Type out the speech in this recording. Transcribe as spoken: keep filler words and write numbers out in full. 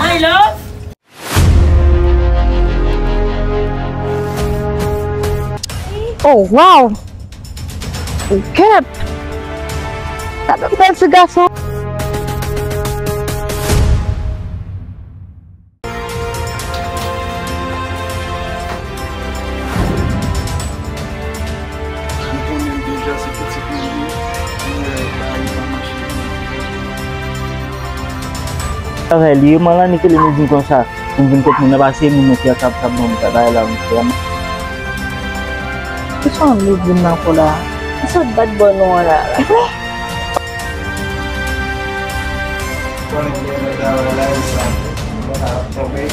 I love. Oh, wow! Ou kèt! Gade yon bèl ti gason! Ou konnen deja se pitit mwen li ye, mwen pa rive mache. Travay li ye, man, la, ni kele nou vin konsa. Pou m vin kot moun nan pase, moun nan ki ap, ap, ap ban m travay la, m fè. Kisa w ap vin nan kò la? Kisa bat bò nou an la? Konnen ke nan travay la, e sa. Mwen ap tonbe.